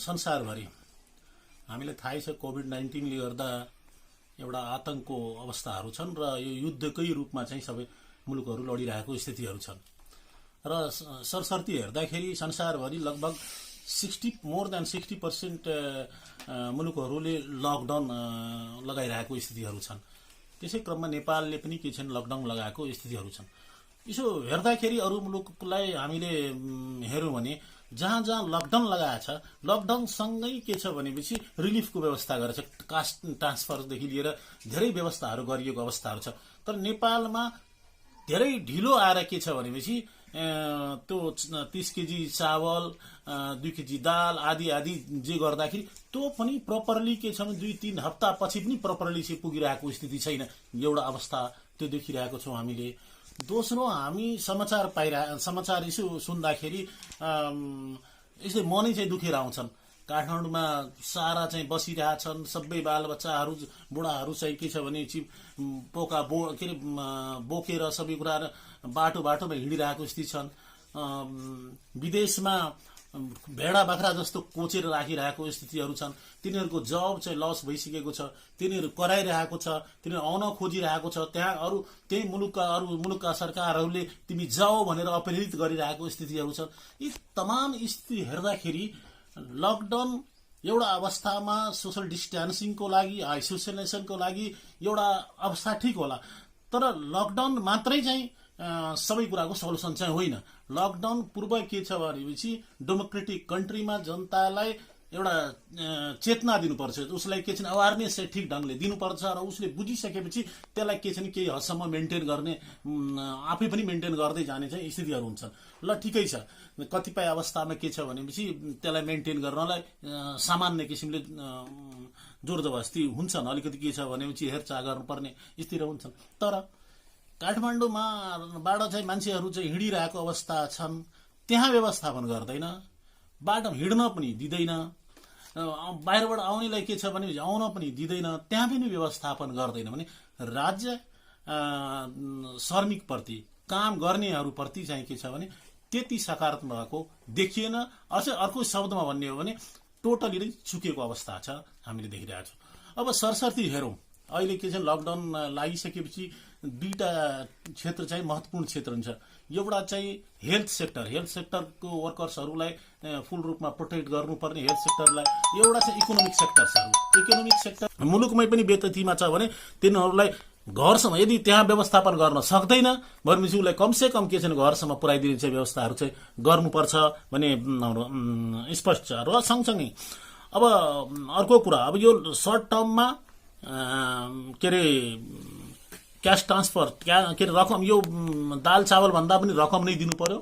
संसारभरि हामीलाई थाहै छ कोभिड-19 ले गर्दा एउटा आतंकको अवस्थाहरू छन् र यो युद्धकै रूपमा चाहिँ सबै मुलुकहरू लडिरहेको स्थितिहरू छन् र सरसर्ती हेर्दाखेरि संसारभरि लगभग मोर देन 60% मुलुकहरूले लकडाउन लगाइरहेको स्थितिहरू छन्। त्यसै क्रममा नेपालले पनि के छन् लकडाउन लगाएको स्थितिहरू छन्। यसो हेर्दाखेरि अरू मुलुकलाई हामीले हेर्यौं भने जहाँ जहाँ लकडाउन लगाएछ लकडाउन सँगै के छ भनेपछि रिलिफको व्यवस्था गरेछ, कास्ट ट्रान्सफरदेखि लिएर धेरै व्यवस्थाहरू गरिएको अवस्थाहरू छ। तर नेपालमा धेरै ढिलो आएर के छ भनेपछि त्यो 30 केजी चावल 2 केजी दाल आदि आदि जे गर्दाखेरि त्यो पनि प्रपरली के छ भने 2-3 हप्ता पछि पनि प्रपरली चाहिँ पुगिरहेको स्थिति छैन। एउटा अवस्था त्यो देखिरहेको छौं हामीले। दोस्रो हामी समाचार यसो सुन्दाखेरि यसै मनै चाहिँ दुखेर आउँछन्। काठमाडौँमा सारा चाहिँ बसिरहेछन्, सबै बालबच्चाहरू बुढाहरू चाहिँ के छ भने बोकेर सबै कुरा बाटोमा हिँडिरहेको स्थिति छन्। विदेशमा भेडा बाख्रा जस्तो कोचेर राखिरहेको स्थितिहरू छन्। तिनीहरूको जब चाहिँ लस भइसकेको छ, तिनीहरू कराइरहेको छ, तिनीहरू आउन खोजिरहेको छ। त्यहाँ त्यही मुलुकका सरकारहरूले तिमी जाओ भनेर अपील गरिरहेको स्थितिहरू छन्। यी तमाम स्थिति हेर्दाखेरि लकडाउन एउटा अवस्थामा सोशल डिस्टेन्सिङको लागि आइसोलेसनको लागि एउटा अवस्था ठिक होला, तर लकडाउन मात्रै चाहिँ सबै कुराको सल्युसन चाहिँ होइन। लकडाउन पूर्व के छ भनेपछि डेमोक्रेटिक कन्ट्रीमा जनतालाई एउटा चेतना दिनुपर्छ, उसलाई के छ अवेरनेस चाहिँ ठिक ढंगले दिनुपर्छ र उसले बुझिसकेपछि त्यसलाई के छ नि केही हदसम्म मेन्टेन गर्ने आफै पनि मेन्टेन गर्दै जाने चाहिँ स्थितिहरू हुन्छन्। ल ठिकै छ, कतिपय अवस्थामा के छ भनेपछि त्यसलाई मेन्टेन गर्नलाई सामान्य किसिमले जोर जबरजस्ती हुन्छन्। अलिकति के छ भनेपछि हेरचाह गर्नुपर्ने स्थितिहरू हुन्छन्। तर काठमाडौँमा बाट चाहिँ मान्छेहरू चाहिँ हिँडिरहेको अवस्था छन्, त्यहाँ व्यवस्थापन गर्दैन, बाटो हिँड्न पनि दिँदैन, बाहिरबाट आउनेलाई के छ भने आउन पनि दिँदैन, त्यहाँ पनि व्यवस्थापन गर्दैन भने राज्य श्रमिकप्रति काम गर्नेहरूप्रति चाहिँ के छ भने त्यति सकारात्मक भएको देखिएन। अझै अर्को शब्दमा भन्ने हो भने टोटली नै चुकेको अवस्था छ हामीले देखिरहेको छौँ। अब सरसर्ती हेरौँ, अहिले के छ लकडाउन लागिसकेपछि दुईटा क्षेत्र चाहिँ महत्त्वपूर्ण क्षेत्र हुन्छ। एउटा चाहिँ हेल्थ सेक्टरको वर्कर्सहरूलाई फुल रूपमा प्रोटेक्ट गर्नुपर्ने हेल्थ सेक्टरलाई, एउटा चाहिँ इकोनोमिक सेक्टर मुलुकमै पनि बेततीमा छ भने तिनीहरूलाई घरसम्म यदि त्यहाँ व्यवस्थापन गर्न सक्दैन भनेपछि उसलाई कमसे कम के छैन घरसम्म पुर्याइदिने चाहिँ व्यवस्थाहरू चाहिँ गर्नुपर्छ भन्ने स्पष्ट छ। र सँगसँगै अब अर्को कुरा, अब यो सर्ट टर्ममा के अरे क्यास ट्रान्सफर के अरे रकम, यो दाल चावल भन्दा पनि रकम नै दिनु पर्यो।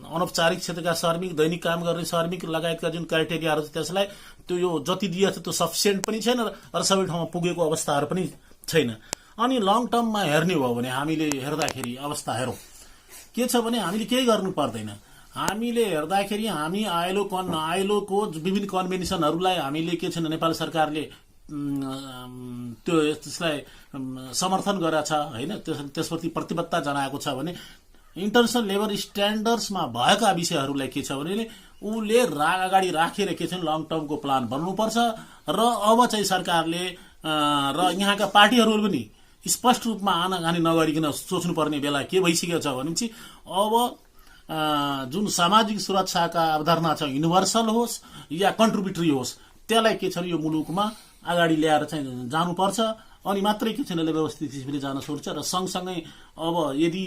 अनौपचारिक क्षेत्रका श्रमिक, दैनिक काम गर्ने श्रमिक लगायतका जुन क्राइटेरियाहरू छ त्यसलाई त्यो यो जति दिएको छ त्यो सफिसियन्ट पनि छैन र सबै ठाउँमा पुगेको अवस्थाहरू पनि छैन। अनि लङ टर्ममा हेर्ने हो भने हामीले हेर्दाखेरि अवस्था हेरौँ के छ भने हामीले केही गर्नु पर्दैन। हामीले हेर्दाखेरि हामी आइएलओको विभिन्न कन्भेन्सनहरूलाई हामीले के छैन नेपाल सरकारले त्यो त्यसलाई समर्थन गरेको छ होइन, त्यसप्रति प्रतिबद्धता जनाएको छ भने इन्टरनेसनल लेबर स्ट्यान्डर्ड्समा भएका विषयहरूलाई के छ भने उसले अगाडि राखेर के छ लङ टर्मको प्लान बनाउनुपर्छ। र अब चाहिँ सरकारले र यहाँका पार्टीहरू पनि स्पष्ट रूपमा आनाकानी नगरिकन सोच्नुपर्ने बेला के भइसकेको छ भनेपछि अब जुन सामाजिक सुरक्षाका अवधारणा छ युनिभर्सल होस् या कन्ट्रिब्युटरी होस् त्यसलाई के छ यो मुलुकमा अगाडि ल्याएर चाहिँ जानुपर्छ। अनि मात्रै के छैन व्यवस्थित किसिमले जान सक्छ। र सँगसँगै अब यदि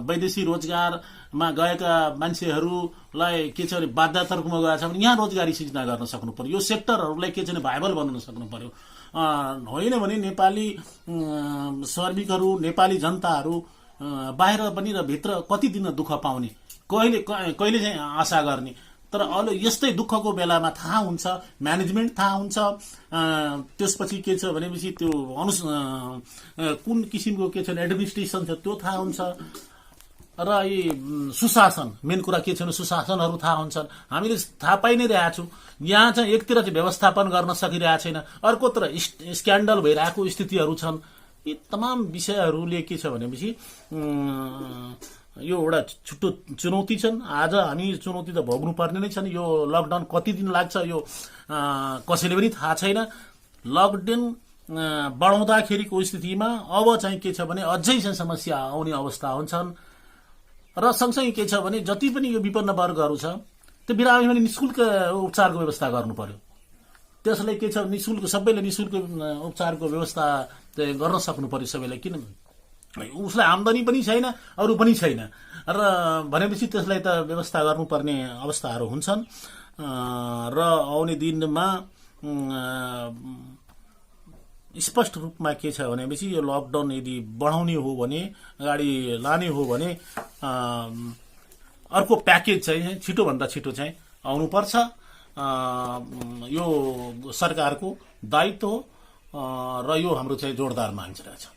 वैदेशिक रोजगारमा गएका मान्छेहरूलाई के छ भने बाध्यतामा गएछ भने यहाँ रोजगारी सृजना गर्न सक्नु पर्यो, यो सेक्टरहरूलाई के छ भने भाइबल बनाउन सक्नु पर्यो। होइन भने नेपाली श्रमिकहरू, नेपाली जनताहरू बाहिर पनि र भित्र कति दिन दुःख पाउने, कहिले चाहिँ आशा गर्ने। तर अहिले यस्तै दुःखको बेलामा थाहा हुन्छ, म्यानेजमेन्ट थाहा हुन्छ, त्यसपछि के छ भनेपछि त्यो कुन किसिमको के छ एडमिनिस्ट्रेसन छ त्यो थाहा हुन्छ। र यी सुशासन, मेन कुरा के छ भने सुशासनहरू थाहा हुन्छन्। हामीले थाहा पाइ नै रहेका छौँ, यहाँ चाहिँ एकतिर चाहिँ व्यवस्थापन गर्न सकिरहेको छैन, अर्कोतिर स्क्यान्डल भइरहेको स्थितिहरू छन्। यी तमाम विषयहरूले के छ भनेपछि यो एउटा छुट्टो चुनौती छन्। आज हामी चुनौती त भोग्नु पर्ने नै छन्। यो लकडाउन कति दिन लाग्छ यो कसैले पनि थाहा छैन। लकडाउन बढाउँदाखेरिको स्थितिमा अब चाहिँ के छ भने अझै चाहिँ समस्या आउने अवस्था हुन्छन्। र सँगसँगै के छ भने जति पनि यो विपन्न वर्गहरू छ त्यो बिरामीमा निशुल्क उपचारको व्यवस्था गर्नु पर्यो। त्यसलाई के छ निशुल्क सबैले निशुल्क उपचारको व्यवस्था गर्न सक्नु पर्यो सबैलाई। किन उसलाई आम्दानी पनि छैन, अरू पनि छैन र भनेपछि त्यसलाई त व्यवस्था गर्नुपर्ने अवस्थाहरू हुन्छन्। र आउने दिनमा स्पष्ट रूपमा के छ भनेपछि यो लकडाउन यदि बढाउने हो भने, अगाडि लाने हो भने अर्को प्याकेज चाहिँ छिटोभन्दा छिटो चाहिँ आउनुपर्छ। यो सरकारको दायित्व हो र यो हाम्रो चाहिँ जोरदार माग रहेछ।